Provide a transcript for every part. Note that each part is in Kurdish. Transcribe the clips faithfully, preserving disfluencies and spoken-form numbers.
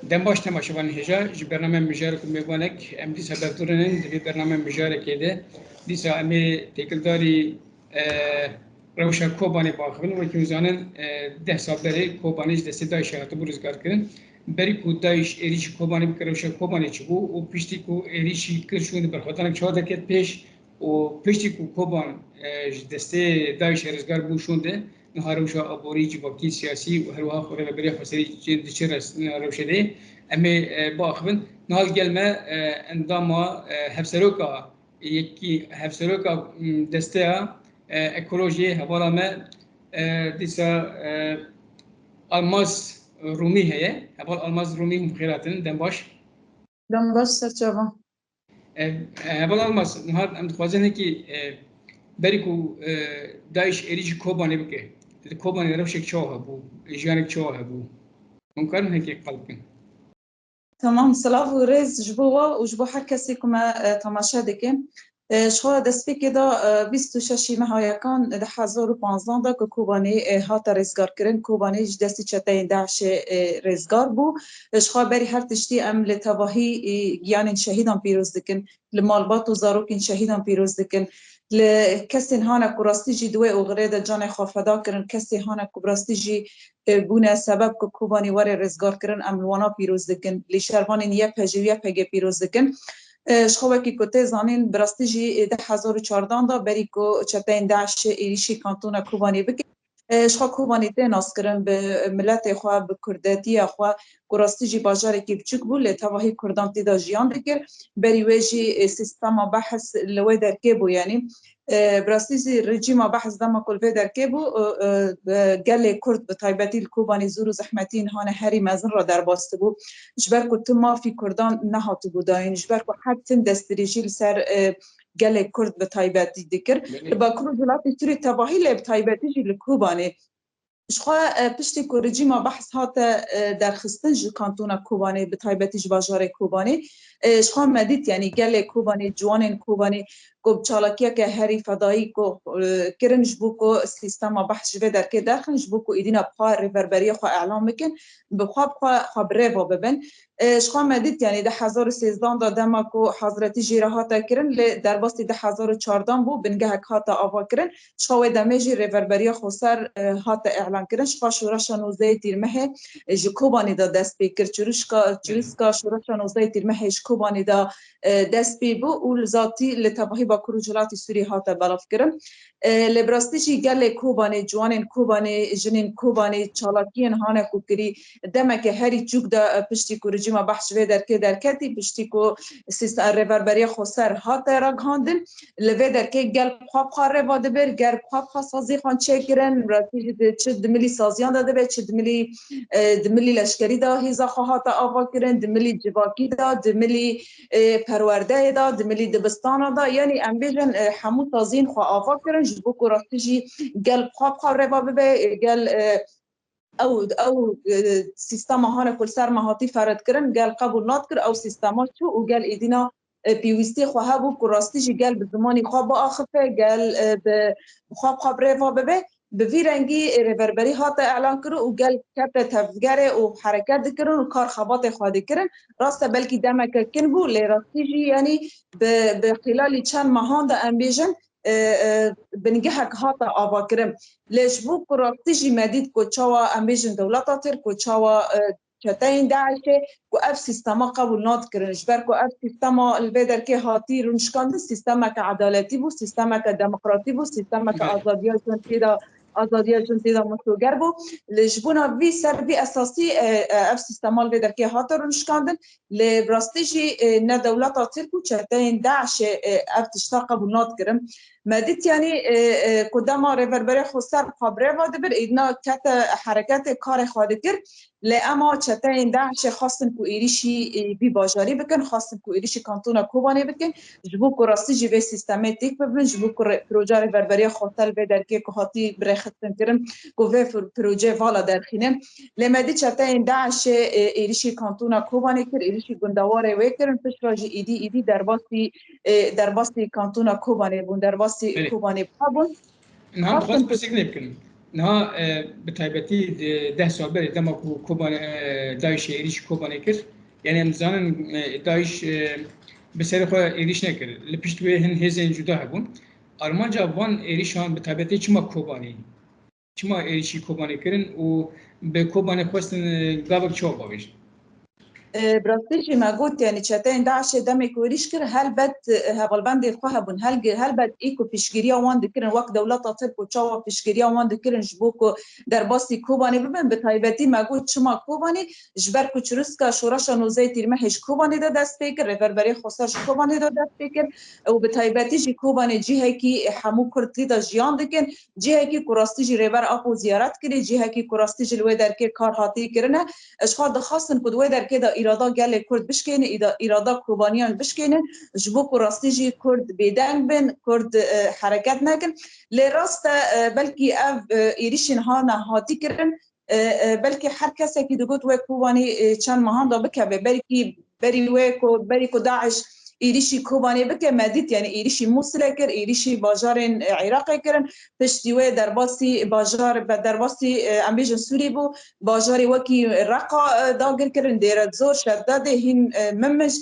Dem baş temaşevanên hêja, ji bername mijarek û mêvanek em dîsa berdûrînin di vê bername mijarekê de. Dîsa em ê têkildarî, e, rewşa Kobanê biaxivin. Wekî hûn zanin, e, deh sal berê Kobanê ji destê DAIŞê hatibû rizgarkirin. Berî ku DAIŞ êrîşî Kobanê bike, rewşa Kobanê çi bû û piştî ku êrîşî kir şûn di berxwedanek çawa derket pêş û piştî ku Koban, e, ji destê DAIŞê rizgar bû şûn de, niha rewşa aborî, civakî, siyasî û her wiha xwe rêveberiya xweserî çi diçe res-, rewşê de em ê, e, biaxivin. Niha li gel me, e, endama, e, hevseroka yekî, hevseroka, m, desteya, e, ekolojiyê, hevala me, e, dîsa, e, Almaz Rûmî heye. Heval Almaz Rûmî, hûn bi xêr hatin, dem baş. Dem baş, ser çavan. E, e, heval Almaz, niha em dixwazin hinekî, e, berî ku, e, DAIŞ êrîşî Kobanê bike, li Kobanê rewşek çawa hebû, jiyanek çawa hebû? Hûn karin hinekî qal bikin? Tamam, silav û rêz ji bo we û ji bo her kesê ku me, e, temaşe dike. E, ji xwe destpêkê de, e, bîst û şeş meha yekan di hezar û panzdeh de ku Kobanê, e, hate rêzgarkirin, Kobanê ji destê çeteyên DAIŞê, e, rêzgar bû. E, ji xwe berî her tiştî em li tevahî, e, giyanên şehîdan pîroz dikin, li malbat û zarokên şehîdan pîroz dikin, li kesên hane ku rastî jî di wê oxirê de canê xwe feda kirin, kesê hane ku bi rastî jî, e, bûne sebeb ku Kobanê were rêzgarkirin, em li wana pîroz dikin, li şervanên Y P J û Y P G pîroz dikin. E, ji xwe wekî ku tê zanîn, bi rastî jî, e, di hezar û çardeh de berî ku çeteyên DAIŞê êrîşî kantona Kobanê bikin, e, ji xwe Kobanê tê naskirin bi miletê xwe, bi kurdetiya xwe, ku rastî jî bajarekî biçûk bû, lê tevahî kurdan tê de jiyan dikir. Berî wê jî, e, sîstema behs li wê derkê bû, yanî, e, bi rastî jî rejîma behs dema ku li vê derkê bû, e, e, e, gelê kurd bi taybetî li Kobanê zor û zehmetiyên hane herî mezin re derbas dibû. Ji ber ku tu mafî kurdan nehatibû dayîn, ji ber ku her tim destdirêjî li ser, e, gelê kurd bi taybetî dikir. Belê. Li Bakur û Rojhilatê Sûrî tevahî, lê bi taybetî jî li Kobanê. Ji xwe, e, piştî ku rejîma behs hate, e, derxistin ji kantona Kobanê, bi taybetî ji bajarê Kobanê, e, ji xwe me dît, yanî gelê Kobanê, ciwanên Kobanê ku bi çalakiyeke herî fedayî ku, e, kirin ji bo ku sîstema behs ji vê derkê derxin, ji bo ku êdîna bi xwe rêverberiya xwe elan bikin, bi xwe bi xwe, xwe bi rêva bibin. E, ji xwe me dît, yanî di hezar û sêzdeh de dema ku hazretî jê re hate kirin, lê derbasî di hezar û çardeh bû, bingehek hate ava kirin. Ji xwe wê demê jî Rêverberiya Xweser, e, hate îlan kirin. Ji xwe şoreşa nozdehê Tîrmehê, e, ji Kobanê de dest pê kir. Çirûşka, çirûska şoreşa nozdehê Tîrmehê ji Kobanê de, e, dest pê bû û li zatî li tevahî Bakur û Rojhilatê Sûriyê hate belav kirin. E, lê bi rastî jî gelê Kobanê, ciwanên Kobanê, jinên Kobanê çalakiyên hane ku kirî, demeke herî çûk de, e, piştî ku rejîma behs ji vê derkê derketî, piştî ku sîste-, Rêverberiya Xweser hate ragihandin, li vê derkê gel bi xwe bi xwe rêva dibir, gel bi xwe bi xwe sazî xwe çêkirin, rastî jî di, çi di milî saziyan de dibe, çi di milî, e, di milî leşkerî de hêza xwe hate ava kirin, di milî civakî de, di milî, e, perwerdeyê de, di milî dibistana de, yanî em bêjin, e, hemû saziyên xwe ava kirin, ji bo ku rastî jî gel bi xwe bi xwe rêva bibe, e, gel, e, ew, ew, e, sîstema hane ku li ser me hatî fered kirin, gel qebûl nadikirin, ew sîstema çû û gel êdîna, e, pêwîstiyê xwe hebû ku rastî jî gel bi zimanî xwe biaxife, gel, e, bi, bi xwe bi xwe bi rêva bibe. Bi vî rengî, e, rêverberî hate îlan kirin û gel kete tevgerê û hereket dikirin û kar xebatê xwe dikirin. Rast e, belkî demeke kin bû, lê rastî jî, yanî bi, bi xîlalî çend mehan de em bêjin, e, e, bingehek hate avakirin. Lê ji bo ku rastî jî me dît ku çawa em bêjin dewleta Tirk û çawa, e, çeteyên DAIŞê ku ev sîstema qebûl nadikirin. Ji ber ku ev sîstema li vê derkê hatî rûnişkandin, sîstemeke edaletî bû, sîstemeke demokratî bû, sîstemeke Belê. azadiya jin tê de, azadiya jin tê de misoger bû. Li ji bona vî ser vî esasî, e, e, ev sîstema li vê derkê hate rûnişkandin. Lê bi rastî jî, e, ne dewleta Tirk û çeteyên DAIŞê, e, ev tişta qebûl nadikirin. Me dît, yanî, e, e, ku dema Rêverberiya Xweser xwe bi rêva dibir, êdîna kete hereketê karê xwe dikir. Lê ema çeteyên DAIŞê xwestin ku êrîşî, e, vî bajarî bikin, xwestin ku êrîşî kantona Kobanê bikin, ji bo ku rastî jî vê sîstemê têk bibin, ji bo ku re-, proja Rêverberiya Xweser li vê derkê ku hatî bi rêxistin kirin, ku vê fir-, proje vala derxînin. Lê me dî çeteyên DAIŞê, e, êrîşî kantona Kobanê kir, êrîşî gundewarê wê kirin, piştre jî êdî, êdî derbasî, e, derbasî kantona Kobanê bûn, derbasî Belê. Kobanê bûn. Niha Xwestin dixwest pirsgirêk bikin. Niha, e, bi taybetî di deh sal berê dema ku Kobanê, e, DAIŞê êrîşî Kobanê kir, yani em dizanin, e, DAIŞ, e, bi serê xwe êrîş nekir. Li pişt wê hin hêzên cuda hebûn. Armanca van êrîşan bi taybetî çima Kobanê? Çima êrîşî Kobanê kirin û bi Kobanê xwestin, e, gavek çawa bavêjin? E, bi rastî jî me got, yani çeteyên DAIŞê demê ku êrîş kir, helbet, e, hevalbendê xwe hebûn. Helge-, helbet ê ku piştgiriya wan dikirin, wek dewleta Tirk û çawa piştgiriya wan dikirin ji bo ku derbasî Kobanê bibin, bi taybetî me got çima Kobanê, ji ber ku çirûska şoreşa nozdehê Tîrmehê ji Kobanê de dest pê kir, Rêberberê Xweser ji Kobanê de dest pê kir û bi taybetî jî Kobanê cihekî hemû Kurd tê de jiyan dikin. Cihekî ku rastî jî Rêber Apo ziyaret kirî, cihekî ku rastî jî li wê derkê kar hatî kirine. Ji xwe dixwastin ku di wê derkê de îrada gelê Kurd bişkêne, îda-, îrada Kobaniyan bişkêne, ji bo ku rastî jî Kurd bêdeng bin, Kurd, e, hereket nekin. Lê rast e, e, belkî ev, e, êrîşên hane hatî kirin, e, e, belkî her kesekî digot wê Kobanê, e, çend mehan de bikeve. Belkî berî wê ku, berî ku DAIŞ êrîşî Kobanê bike, me dît, yani êrîşî Mûsilê kir, êrîşî bajarên, e, Iraqê kirin. Piştî wê derbasî bajar, be derbasî, e, em bêjin Sûrî bû, bajarê wekî Reqa, e, dagir kirin, Dêrezor, Şedadê, hîn, e, Mimij.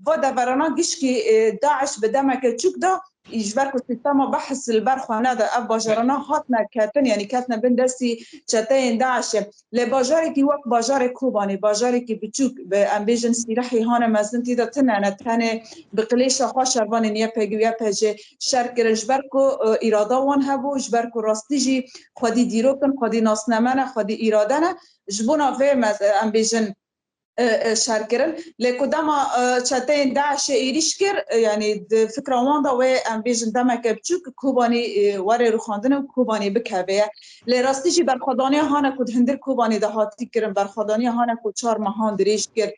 Va deverana gişkî, e, DAIŞ bi demeke çûk de, ji ber ku sîstema behs li ber xwe nede, ev bajarana hatine ketin, yani ketine bin destî çeteyên DAIŞê. Lê bajarekî wek bajarê Kobanê, bajarekî biçûk, bi, em bêjin, sîlehê hane mezin tê de tune ne, tenê bi qilêşa xwe şervanên Y P G û Y P G şer kirin, ji ber ku, e, îrada wan hebû, ji ber ku rastî jî xwedî dîrok in, xwedî nasname ne, xwedî îrade ne. Ji bona vê me, em bêjin, e, e, şer kirin. Lê ku dema, e, çeteyên DAIŞê êrîş kir, e, yani di fikra wan de wê, em bêjin, demeke biçûk Kobanî, e, were rûxandin û Kobanî bikeve ye. Lê rastî jî berxwedaniya hane ku di hundir Kobanê de hatî kirin, berxwedaniya hane ku çar mehan dirêj kir.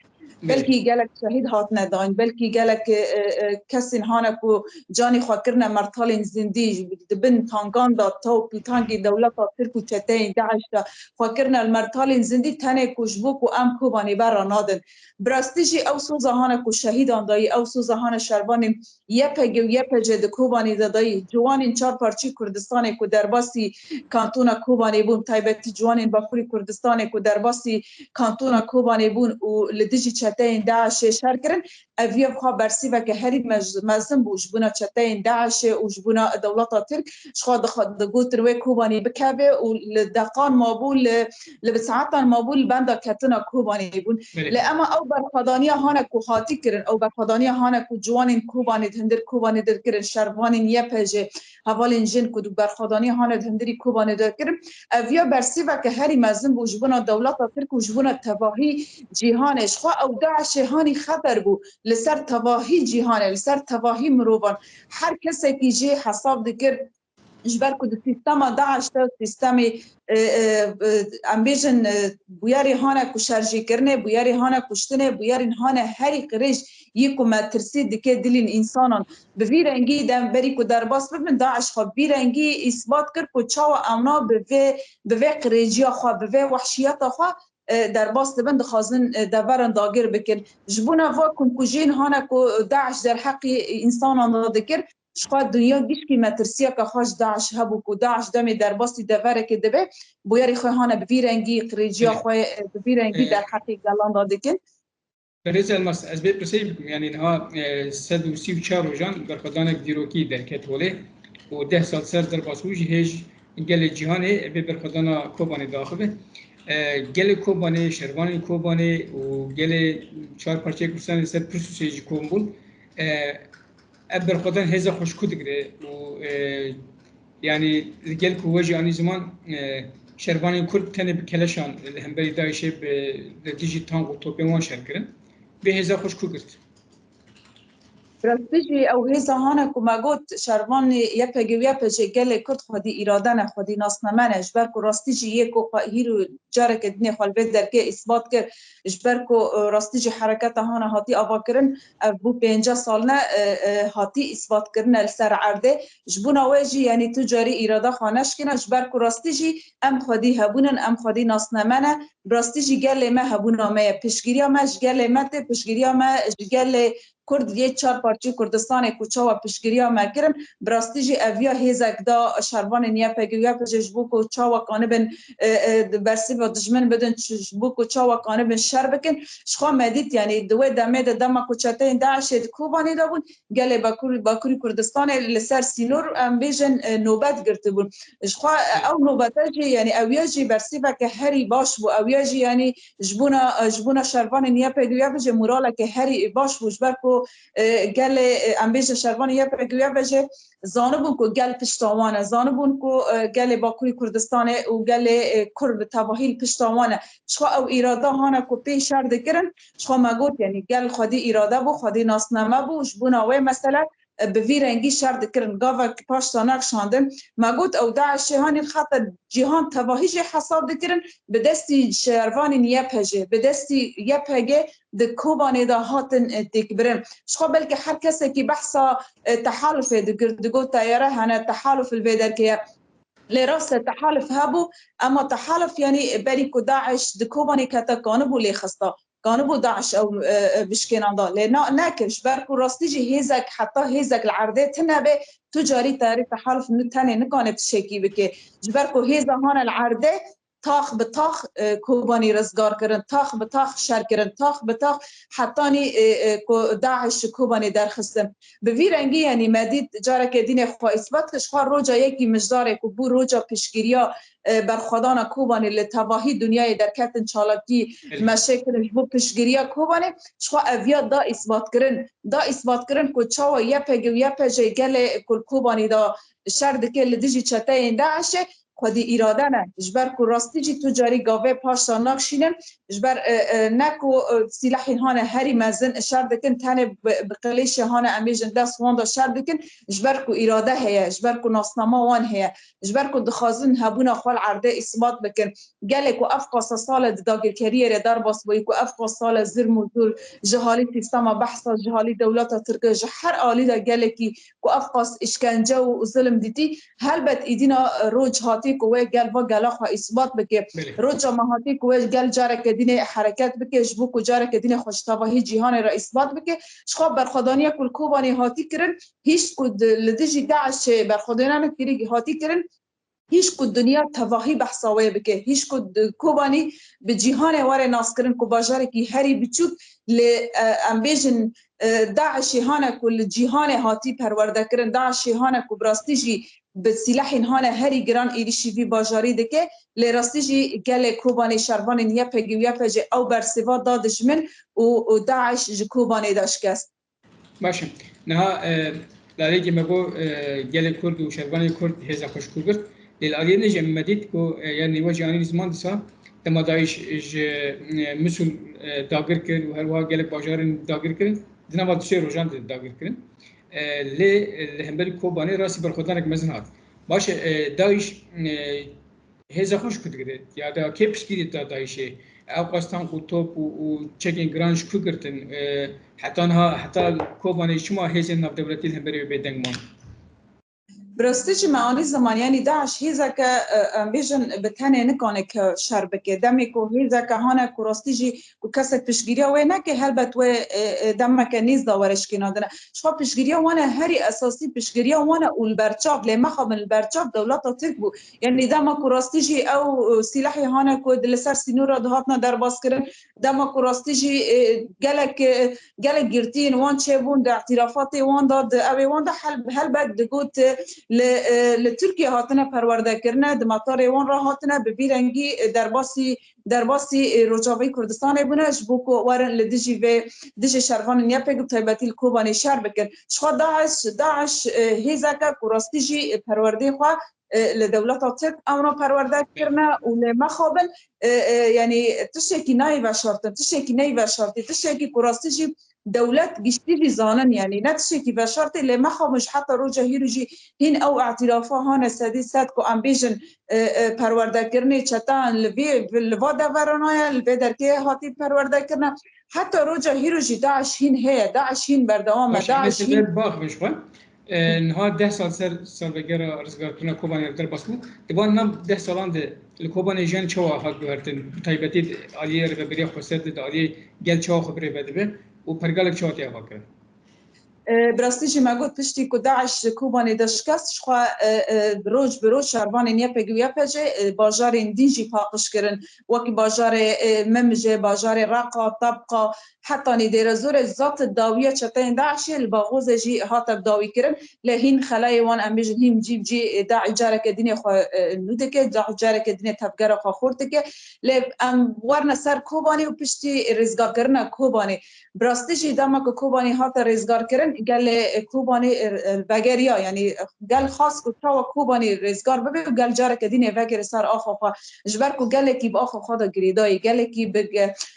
Belkî gelek şehîd hatine dayîn, belkî gelek, e, e, kesên hane ku canê xwe kirine mertalên zindî, di bin tangan de, taw pîtangê dewleta Tirk û çeteyên DAIŞ de xwe kirine li mertalên zindî, tenê ku ji bo ku em Kobanê berra nadin. Bi rastî jî ew soza hane ku şehîdan dayî, ew soza hane şervanên Y P G û Y P G di Kobanê de dayî, ciwanên çar parçeyê Kurdistanê ku derbasî kantona Kobanê bûn, taybetî ciwanên Bakurê Kurdistanê ku derbasî kantona Kobanê bûn û li dijî çeteyên DAIŞê şer kirin, ev yê xwe bersîveke herî mez-, mezin bû ji bona çeteyên DAIŞê û ji bona dewleta Tirk. Ji xwe dixwe-, digotin wê Kobanê bikeve û li deqan mabû, li, li bi saetan mabû li benda ketina Kobanê bûn. Belê. Lê ema ew berxwedaniya hane ku hatî kirin, ew berxwedaniya hane ku ciwanên Kobanê di hundir Kobanê de kirin, şervanên Y P G, hevalên jin ku berxwedaniya hane di hundirî Kobanê de kirin, ev ya bersîveke herî mezin bû ji bona dewleta Tirk û ji bona tevahî cîhanê. Ji xwe ew DAIŞê hanî xeter bû li ser tevahî cîhanê, li ser tevahî mirovan. Her kesekî jê hesab dikir, ji ber ku di sîstema DAIŞ de sîstemê, e, e, e, em bêjin, e, bûyerê hane ku şerjêkirinê, bûyerê hane kuştinê, bûyerên hane herî qirêj yê ku metirsî dike dilên însanan. Bi vî rengî dem berî ku derbas bibin, DAIŞ xwe bi vî rengî îsbat kir ku çawa ewna bi vê, bi vê qirêciya xwe, bi vê wehşiyeta xwe, e, derbas dibin, dixwazin, e, deveran dagir bikin. Ji bona va komkujiyên hane ku DAIŞ derheqî însanan de dikir, ji xwe dinya gişkî metirsiyeke xwe ji DAIŞ hebû ku DAIŞ demê derbasî deverekê dibe, bûyerê xwe hane bi vî rengî qirêciya Belê. xwe, e, bi vî rengî E, derheqî gelan de dikin. Birêz Elmas, ez bê pirsê, yani niha, e, sed û sî û çar rojan berxwedanek dîrokî derket holê û deh sal ser derbas bû jî hêj gelê cîhanê vê berxwedana Kobanê diaxive. E, gelê Kobanê, şervanên Kobanê û gelê çar parçeyê Kurdistanê li ser Pirsûsê jî kom bûn. E, ev berxwedan hêza xwe ji ku digire û, e, yani li gel ku we jî anî ziman, e, şervanên Kurd tenê bi keleşan li hemberî DAIŞê bi, li dijî tank û topên wan şer kirin. Vê hêza xwe ji ku girt? Bi rastî jî ew hêza hane ku me got, şervanê Y P G û Y P G gelê Kurd xwedî îrade ne, xwedî nasname ne. Ji ber ku rastî jî yê ku xwe hîr û careke dinê xwe li vê derkê îsbat kir, ji ber ku, e, rastî jî hereketa hane hatî avakirin, ev bû pênceh sal ne, e, e, hatî îsbat kirine li ser erdê. Ji bona wê jî, yanî tu carî îrada xwe neşkîne, ji ber ku rastî jî em xwedî hebûn in, em xwedî nasname ne. Bi rastî jî gelê me hebûna me ye. Piştgiriya me ji gelê me tê, piştgiriya me ji gelê Kurd yê çar parçeyê Kurdistanê ku çawa piştgiriya me kirin, bi rastî jî ev ya hêzek da şervanên Y P G û Y P G ji bo ku çawa kanibin, e, e, di bersîva dijmin bidin, ji, ji bo ku çawa kanibin şer bikin. Ji xwe me dît, yanî di wê demê de dema ku çeteyên DAIŞê di Kobanê de bûn, gelê Bakur-, Bakurî Kurdistanê li ser sînor, em bêjin, e, nobet girtibûn. Ji xwe, e, ew nobete jî, yanî ew ya jî bersîveke herî baş bû. Ew ya jî, yanî ji bona, e, ji bona şervanên Y P G û Y P G jî moraleke herî baş bû. Ji ber ku, e, gelê, e, em bêjin şervanên Y P G û Y P G jî zanibûn ku gel pişta wan e. Zanibûn ku, e, gelê Bakurî Kurdistanê û gelê, e, Kurd bi tevahî li pişta wan e. Ji xwe ew îrada hane ku pê şer dikirin. Ji xwe me got, yanî gel xwedî îrade bû, xwedî nasname bû. Ji bona wê mesele, e, bi vî rengî şer dikirin. Gavek paş da nekşandin. Me got, ew DAIŞê hanî xeta cîhan tevahî jê hesab dikirin, bi destî şervanên Y P G, bi destî Y P G di Kobanê de hatin, e, têkbirin. Ji xwe belkî her kesekî behsa, e, tehalufê dikir, digot teyare hene, tehaluf li vê derkê ye. Lê rast e, tehaluf hebû, ema tehaluf, yanî berî ku DAIŞ di Kobanê kete, kanibû lê xista. Kanibû DAIŞ ew, e, e, bişkênanda. Lê na, nekir, ji ber ku rastî jî hêzek, heta hêzek li erdê tune be, tu carî teyarê tehaluf ni-, tenê nikane tiştekî bike. Ji ber ku hêza hane li erdê, tax bi tax, e, Kobanî rizgar kirin, tax bi tax şer kirin, tax bi tax hetanî, e, e, ku DAIŞ ji Kobanê derxistin. Bi vî rengî, yanî me dît careke dînê xwe îsbat kir, ji xwe roja yekî mijdarê ku bû roja piştgiriya, e, berxwedana Kobanê li tevahî dinyayê derketin çalakî Belê. meşe kirin ji bo piştgiriya Kobanê, ji xwe ev ya da îsbat kirin. Da îsbat kirin ku çawa Y P G û Y P G gelê ku li Kobanê de şer dike li dijî çeteyên DAIŞê, xwedî îrade ne. Ji ber ku rastî jî tu carî gavê paş da nakşînin, ji ber, e, e, ne ku, e, sîlehên hane herî mezin şer dikin, tenê bi, bi qilêşê hane em bêjin dest wan da şer dikin, ji ber ku îrade heye, ji ber ku nasnama wan heye, ji ber ku dixwazin hebûna xwe li erdê îsbat bikin. Gelê ku ev qasa sal e di dagirkeriyê re derbas bûyî, ku ev qas sal e zilm û zûr ji halî sîstema behsa, ji halî dewleta Tirk, ji her alî de gelekî ku ev qas îşkence û, û zilm dîtî, helbet îdîna, e, roj hatî ku wê gel va gela xwe îsbat bike. Belê. Roja me hatî ku wê gel careke dînê hereket bike, ji bo ku careke dînê xwe ji tevahî cîhanê re îsbat bike. Ji xwe berxwedaniya ku li Kobanê hatî kirin, hîşt ku di, li dijî DAIŞê berxwedana kirî hatî kirin, hîşt ku dinya tevahî behsa wê bike, hîşt ku di Kobanî bi cîhanê were naskirin ku bajarekî herî biçûk, lê, e, em bêjin, e, DAIŞê hane ku li cîhanê hatî perwerde kirin, DAIŞê hane ku bi rastî jî bi sîlehên hane herî giran êrîşî vî bajarî dike, lê rastî jî gelê Kobanê şervanên Y P G û Y P G ew bersêva da dijmin û, û DAIŞ ji Kobanê de şikest. Baş e. Niha, e, lalekî me got, e, gelê Kurd û şervanê Kurd hêza xwe ji ku girt. Lê li aliyê din jî em me dît ku, e, yanî we jî anî ziman dîsa dema DAIŞ ji, e, Misûl, e, dagir kir û her wiha gelek bajarên dagir kirin. Di nava du sê rojan de dagir kirin. E, lê, e, li hemberî Kobanê rastî berxwedanek mezin hat. Baş e, e, DAIŞ, e, hêza xwe ji ku digire? Ya da kê piştgirî da DAIŞê? Ew qas tank û top û, û çekên giran ji ku girtin? E, heta niha, heta Kobanê çima hêzên navdewletî li hemberî wê bêdeng man? Bi rastî jî me anî ziman, yanî DAIŞ hêzeke, e, em bêjin bi tenê nikane ke şer bike. Demê ku hêzeke hane ku rastî jî ku kesek piştgiriya wê neke, helbet wê, e, e, demeke nêz de were şikênandine. Ji xwe piştgiriya wan e, herî esasî piştgiriya wan e û li berçav, lê mexabin li berçav dewleta Tirk bû. Yanî dema ku rastî jî ew, e, sîlehê hane ku di li ser sînora dihatine derbas kirin, dema ku rastî jî, e, gelek, e, gelek girtiyên wan çêbûn, di îtîrafatê wan de, di ewê wan de hel-, helbet digot, e, li, e, li Tirkiye hatine perwerde kirine, di metarê wan re hatine, bi vî rengî, e, derbasî derbasî, e, Rojavayî Kurdistanê bûne, ji bo ku werin li dijî vê, dijî şervanên Y P G bi taybetî li Kobanê şer bikin. Ji xwe DAIŞ, DAIŞ, e, hêzeke ku rastî jî, e, perwerdeyê xwe, e, li dewleta Tirk ewna perwerde kirine û lê mexabin, e, e, yanî tiştekî nayê veşartin, tiştekî neyê veşartî, tiştekî ku rastî jî dewlet giştî jî zanin, yanî ne tiştekî veşartê, lê mexabin ji heta roja hîrû jî hîn ew îtîrafa hane sedî sed ku em bêjin, e, e, perwerdekirinê çeteyan li vê, li va deverana ye, li vê derkê hatî perwerdekirine. Heta roja hîrû jî DAIŞ hîn heye, DAIŞ hîn berdewam e, Baş e, DAIŞ hîn. Bax, biş xwe. E, niha deh sal ser salvegera rizgarkirina Kobanê re derbas bû. Di van nav deh salan de li Kobanê jiyan çawa hat guhertin? Bi taybetî di aliyê Rêveberiya Xweser de, di aliyê gel çawa xwe bi rê ve dibe û pergalek çawa tê avakirin? E, bi rastî jî me got, piştî ku DAIŞ ji Kobanê de şikest, jixwe, e, e, roj bi roj şervanên Y P G û Y P G, e, bajarên din jî paqij kirin, wekî bajarê, e, Memije, bajarê Reqa, Tebqa, hetanî Dêrezorê zat dawiya çeteyên DAIŞê li Baxozê jî hate dawî kirin. Lê hîn xelayê wan, em bêjin, hîn cî bi cî, e, DAIŞ careke dinê xwe, e, nû dike, DAIŞ careke dinê tevgera xwe xurt dike. Lê em werine ser Kobanê û piştî rêzgarkirina Kobanê. Bi rastî jî dema ku Kobanê hate rêzgarkirin, gelê Kobanê, e, e, vegeriya, yanî gel xwest ku çawa Kobanê rêzgar bibe û gel careke dînê vegere ser axa xwe. Ji ber ku gelekî bi axa xwe de girêdayî, gelekî bi,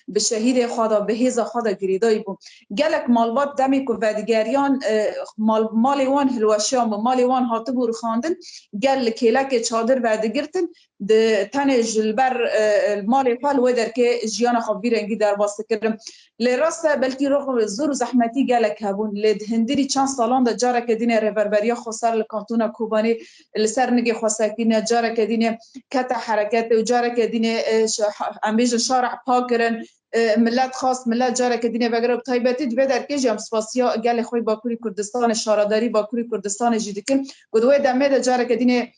bi şehîdê xwe de, bi hêza xwe de girêdayî bû. Gelek malbat demê ku vedigeriyan, e, mal, malê wan hilweşiyan bû, malê wan hatibû rixandin, gel li kêlekê çadir vedigirtin, di tenê ji li ber, e, malê xwe li wê derkê jiyana xwe bi vî rengî derbas dikirin. Lê rast e, belkî ro-, zor û zehmetî gelek hebûn, lê di hundirî çend salan de careke dîne Rêverberiya Xweser li Kantona Kobanê li ser nigê xwe sekîne, careke dîne kete hereketê û careke dîne, e, şa-, em bêjin şarê pa kirin, e, millet xwest, millet careke dîne vegere. Bi taybetî di vê derkê jî em spasiya gelê xwe yê Bakurî Kurdistanê, şaredarî Bakurî Kurdistanê jî dikin, ku di wê demê de careke dîne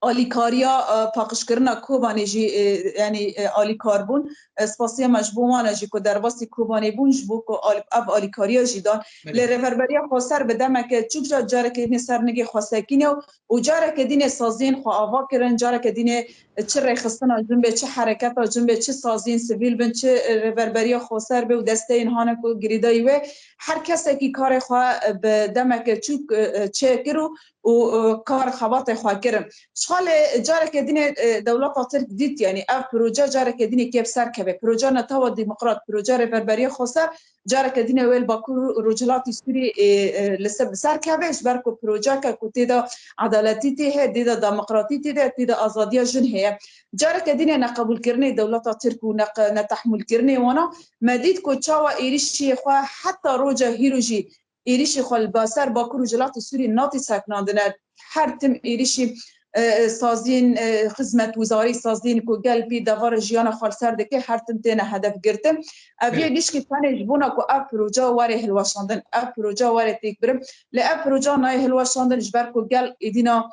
alîkariya, e, paqijkirina Kobanê jî, e, yanî, e, alîkar bûn. E, spasiya me ji bo wan e jî ku derbasî Kobanê bûn, ji bo ku al-, ev alîkariya jî dan. Belê. Lê Rêverberiya Xweser bi demeke çûk ca careke dîne ser nigê xwe sekîne û, û careke dîne saziyên xwe ava kirin, careke dîne çi rêxistina cûmbê, çi hereketa cûmbê, çi saziyên sivîl bin, çi, e, Rêverberiya Xweser be û desteyên hane ku girêdayî wê, her kesekî karê xwe, e, bi demeke çûk, e, e, çêkir û û, e, kar xebatê xwe kirin. Ji xwe lê careke dîne, e, dewleta Tirk dît, yanî ev proje careke dîne kê bi ser keve. Proje Netewa Demokrat, proje Rêverberiya Xweser careke dîne wê li Bakur û Rojhilatî Sûrî, e, e, li ser, bi ser keve, ji ber ku projeke ku tê de edaletî tê heye, tê de demokratî tê de, tê de azadiya jin heye. Careke dîne neqebûlkirinê dewleta Tirk û neq-, netehmûlkirinê wana, me dît ku çawa êrişê xwe heta roja hîro jî êrişî xwe li ba-, ser Bakur û Rojhilatê Sûriyê natî sekinandine. Her tim êrişî, e, saziyên, e, xizmetwizarî, saziyên ku gel pî devara jiyana xwe li ser dike, her tim têne hedef girtin. Ev yê gişkî tenê ji bona ku ev proje were hilweşandin, ev proje were têkbirin. Lê ev proje nayê hilweşandin ji ber ku gel êdîna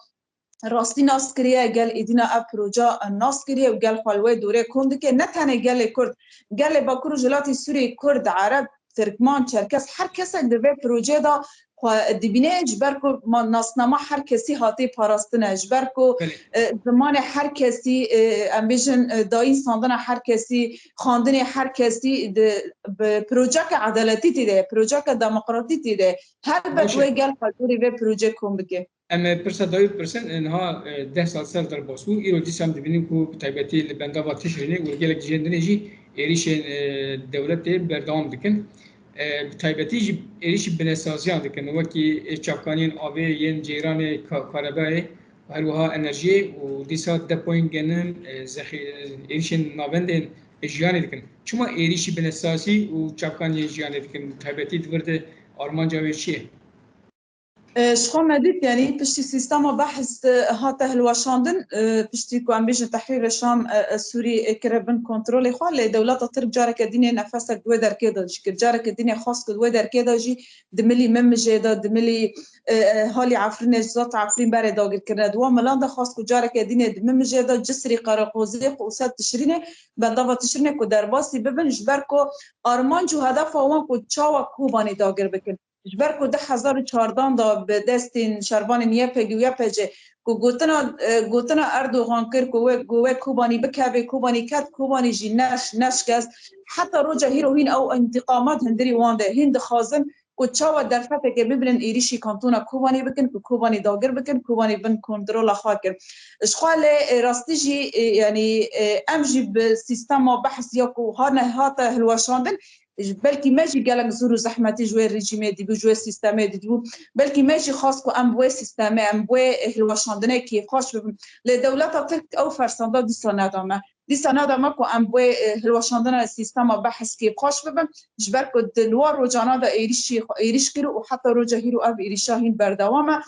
rastî nas kiriye, gel êdîna ev proje nas kiriye û gel xwe li wê dorê kom dike. Ne tenê gelê Kurd, gelê Bakur û Rojhilatê Sûriyê, Kurd, Ereb, Tirkman, Çerkes, her kesek di vê projeyê de xwe dibîne, ji ber ku ma-, nasnama her kesî hatê parastine, ji ber ku, Belê. e, zimanê her kesî, e, em bêjin, e, dayîn standina her kesî, xwendinê her kesî di, bi projeke edaletî tê de, projeke demokratî tê de. Helbet Baş e. wê gel xwe dorê vê projeyê kom bike. Em, e, pirsa dawî bipirsin, e, niha, e, deh sal ser derbas bû. Îro dîsa em dibînin ku bi taybetî li bendava Tişrînê û li gelek cihên dinê jî êrîşên, e, dewletê berdewam dikin. E, bi taybetî jî êrîşî binesaziyan dikin, wekî, e, çavkaniyên avê yên ceyranê ka-, karebayê û her wiha enerjiyê û dîsa depoyên genim, e, zexî-, e, êrîşên navendên jiyanê dikin. Çima êrîşî binesazî û çavkaniyên jiyanê dikin? Bi taybetî di vir de armanca wê çi ye? E, ji xwe me dît, yanî piştî sîstema behs, e, hate hilweşandin, e, piştî ku em bêjin Tehrîrê Şam, e, e, Sûrî, e, kire bin kontrolê xwe, lê dewleta Tirk careke dînê nefesek di wê derkê de jî kir. Careke dînê xwest ku di wê derkê de jî di milî Mimijê de, di milî, e, e, halî Efrînê, ji zat Efrîn berê dagirkirine. Di wan milan de xwest ku careke dînê di Mimijê de, Cisrî, Qereqozê, Qûset, Tişrînê, bendava Tişrînê ku derbasî bibin, ji ber ku armanc û hedefa wan ku çawa Kobanê dagir bikin. Ji ber ku du hezar û çardan de bi destên şervanên Y P G û Y P G ku gotina, e, gotina Erdogan kir ku wê, ku wê Kobanî bikeve, Kobanî ket, Kobanî jî neş-, neşkest. Heta roja hîro hîn ew întîqamat hundirî wan de hîn dixwazin ku çawa derfeteke bibrin êrîşî kantona Kobanî bikin, ku Kobanî dagir bikin, Kobanî bin kontrola xwe kin. Ji xwe lê, e, rastî jî, e, yanî, e, em jî bi sîstema behs ya ku hane hate hilweşandin, Ji, belkî me jî gelek zor û zehmetî ji wê rejîmê dîbû, ji wê sîstemê dîbû. Belkî me jî xwest ku em bi wê sîstemê, em bi wê hilweşandinê kêfxweş bibin. Lê dewleta Tirk ew fersenda dîsa neda me. Dîsa neda me ku em bi wê, e, hilweşandina sîstema behs kêfxweş bibin. Ji ber ku di li wan rojana de êrîşî, êrîş kir û heta roja hîro ev êrîşa hîn berdewam e.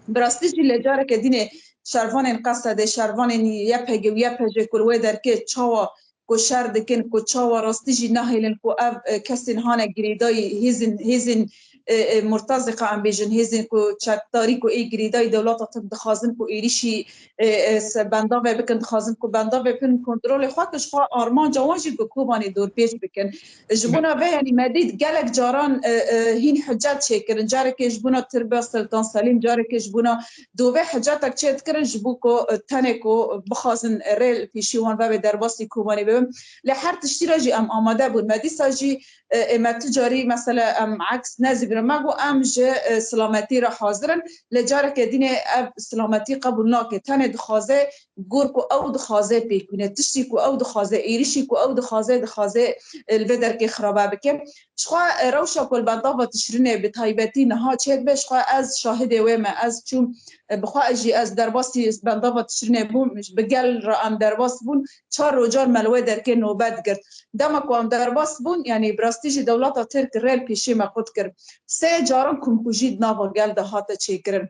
Bi rastî jî lê careke dînê şervanên Qesedê, şervanên Y P G û Y P G ku li wê derkê çawa ku şer dikin, ku çawa rastî jî nahêlin ku ev, e, kesên hane girêdayî hêzên, hêzên, e, e, murtezîqa em bêjin, hêzên ku çekdarî ku ê girêdayî dewleta Tirk dixwazin ku êrîşî, e, e, se-, bendavê bikin, dixwazin ku bendavê bikin kontrolê xwe, ku ji xwe armanca wan jî ku Kobanê dorpêç bikin. Ji bona vê, yanî me dît gelek caran, e, e, hîn hicet çêkirin. Carekê ji bona Tirbe Sultan Selîm, carekê ji bona dovê hicetek çêdikirin ji bo ku, e, tenê ku bixwazin rê li pêşî wan vebe derbasî Kobanê bibin. Lê her tiştî re jî em amade bûn. Me dîsa jî, e, ê me tu carî mesela em eks nezîvirin. Me got em ji, e, silametî re hazir in. Lê careke dînê ev silametî qebûl nake. Tenê dixwaze gor ku ew dixwaze pêk bîne, tiştî ku ew dixwaze, êrîşî ku ew dixwaze, dixwaze, e, li vê derkê xirabe bike. Ji xwe, e, rewşa ku li bendava Tişrînê bi taybetî niha çêdibe, ji xwe ez şahidê wê me, ez çûm, e, bi xwe ez jî ez derbasî bendava Tişrînê bûm, bi gel re em derbas bûn, çar rojan me li wê derkê nobet girt. Dema ku em derbas bûn, yanî bi rastî jî dewleta Tirk rê li pêşî me qut kir. Sê caran komkujî di nava gel de hate çêkirin.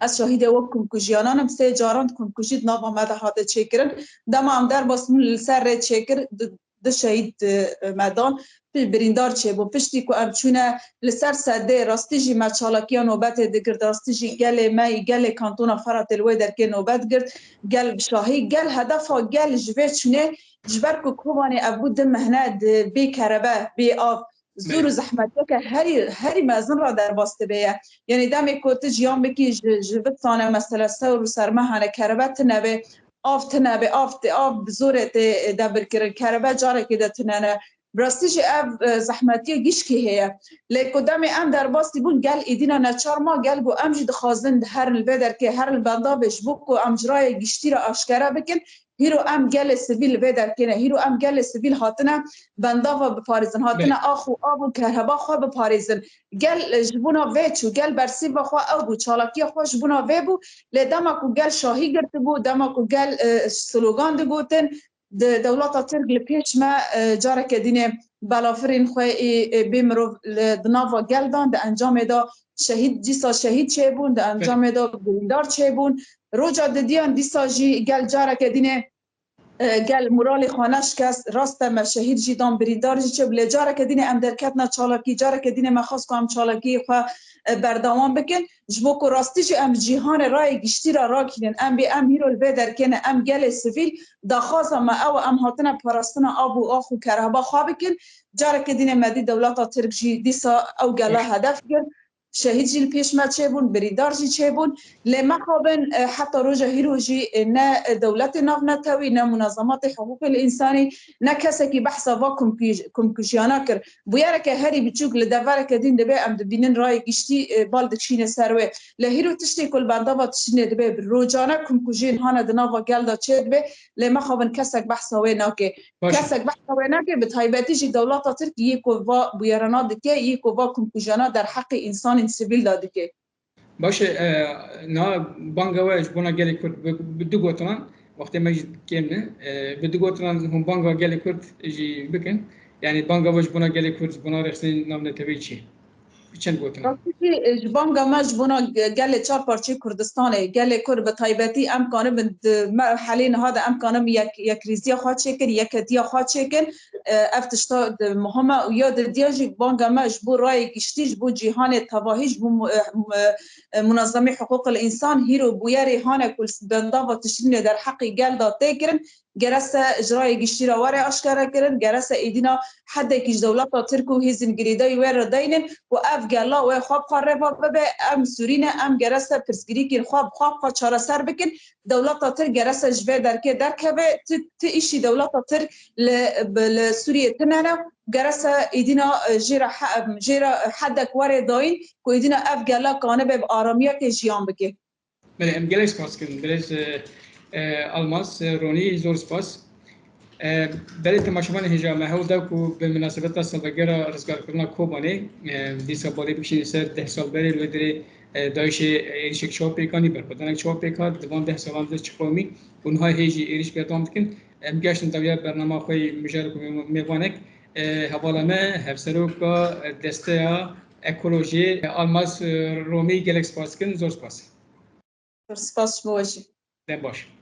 Ez şahidê wek komkujiyanan im, sê caran komkujî di nava me de hate çêkirin. Dema em derbas bûn li ser rê çêkir, du, du şehîd, e, me dan, pi-, birîndar çêbûn. Piştî ku em çûne li ser sedê, rastî jî me çalakiya nobetê digirt, rastî jî gelê me, gelê kantona Feratê li wê derkê nobet girt. Gel bi şahî, gel hedefa gel ji vê çûnê, ji ber ku Kobanê ev bû du mehne di bê kerebe, bê av, zor û zehmetiyeke herî, herî mezin re derbas dibe ye. Yanî demê ku tu jiyan bikî ji, ji vit sane mesela sewr û serme hene, kerebe tune be, av tune be, av tê, av bi zorê tê debirkirin, kerebe carekê de tune ne. Bi rastî jî ev, e, zehmetiya gişkî heye. Lê ku demê em derbasî bûn, gel êdîna neçar ma, gel ku em jî dixwazin herin li vê derkê, herin li bendavê ji bo ku em ji rayê giştî re aşkere bikin. Hîro em gelê sivîl li vê derkê ne. Hîro em gelê sivîl hatine bendava biparêzin, hatine ax û av û kerheba xwe biparêzin. Gel, e, ji bona vê çû, gel bersîva xwe ew bû, çalakiya xwe ji bona vê bû. Lê dema ku gel şahî girtibû, dema ku gel, e, slogan digotin, di dewleta Tirk li pêş me, e, careke dînê belafirên xwe ê, ê bê mirov li, di nava gel dan, di encamê de şehîd, dîsa şehîd çêbûn, di encamê de birîndar çêbûn. Roja didiyan dîsa jî gel careke dînê, e, gel moralê xwe neşkest, rast e me şehîd jî dan, birîndar jî çêbû. Lê careke dînê em derketina çalakî, careke dînê me xwest ku em çalakiyê xwe, e, berdewam bikin. Ji bo ku rastî jî em cîhanê rayê giştî re rakînin. Em bê em hîro li vê derkê ne, em gelê sivîl, daxwaza me ew e, em hatine parastina av û ax û kerheba xwe bikin. Careke dînê me dî dewleta Tirk jî dîsa ew gela hedef girt. Şehîd jî li pêş me çêbûn, birîndar jî çêbûn. Lê mexabin, e, heta roja hîro jî, e, ne dewletê navnetewî, ne munazematê hiqûqê li însanî, ne kesekî behsa va komkij-, komkujiyana kir. Bûyereke herî biçûk li devereke din dibe em dibînin rayê giştî, e, bal dikişîne ser wê. Lê hîro tiştê ku li bendava Tişrînê dibe, bi rojane komkujiyên hane di nava gel de çêdibe, lê mexabin kesek behsa wê nake. Baş e. Kesek behsa wê nake, bi taybetî jî dewleta Tirk yê ku va bûyerana dike, yê ku va komkujiyana derheqê însanên sivîl de dike. Baş e, e, niha banga we ji bona gelê Kurd bi, bi du gotinan, wextê me jî kêm ne, e, bi du gotinan hûn banga gelê Kurd jî bikin. Yanî banga we ji bona gelê Kurd, ji bona rêxistinên navneteweyî çi ye? Bi çend gotinan? Rastî jî, e, ji banga me ji bona ge-, gelê çar parçeyê Kurdistanê, gelê Kurd bi taybetî em kanibin di merhelê niha de em kanibin yek, yekrêziya xwe çêkin, yeketiya xwe çêkin. E, ev tişta di muhim e û ya didiya jî banga me ji bo rayê giştî, ji bo cîhanê tevahî, ji bo mu-, e, mu-, e, munezemê hiqûqil însan, hîro bûyerê hane ku li bendava Tişrînê derheqê gel de tê kirin, gerese ji rayê giştî re were aşkere kirin, gerese êdîna hedekî ji dewleta Tirk û hêzên girêdayî wê re deynin ku ev gela wê xwe bi xwe rêva bibe, em Sûrî ne, em gerese pirsgirîkên xwe bi xwe bi xwe çareser bikin. Dewleta Tirk gerese ji vê derkê derkeve, ti, ti îşî dewleta Tirk li, bi, li Sûriyê tune ne, gerese êdîna, e, jê re he-, jê re hedek were dayîn ku êdîna ev gela kanibe bi aramiyekê jiyan bike. Belê, em gelek spas dikin. Birêz, e, e, Almaz, e, Ronî, zor spas. E, belê temaşevanê hêja me, hewl da ku bi minasebeta salvegera rizgarkirina Kobanê, e, dîsa balê bikişînin ser deh sal berê li wê derê, e, DAIŞê êrişek çawa pêk anî, berxwedanek çawa pêk hat, di van deh salan de çi qewimî û niha hê jî êrîş berdewam dikin. Em geştin dawiya bernama xwe yê mijar ku mêvanek, e, hevala me, hevseroka, e, desteya ekolojiyê, e, Almaz, e, Romî gelek spas dikin, zor spas. Spas ji bo we jî. Dem baş.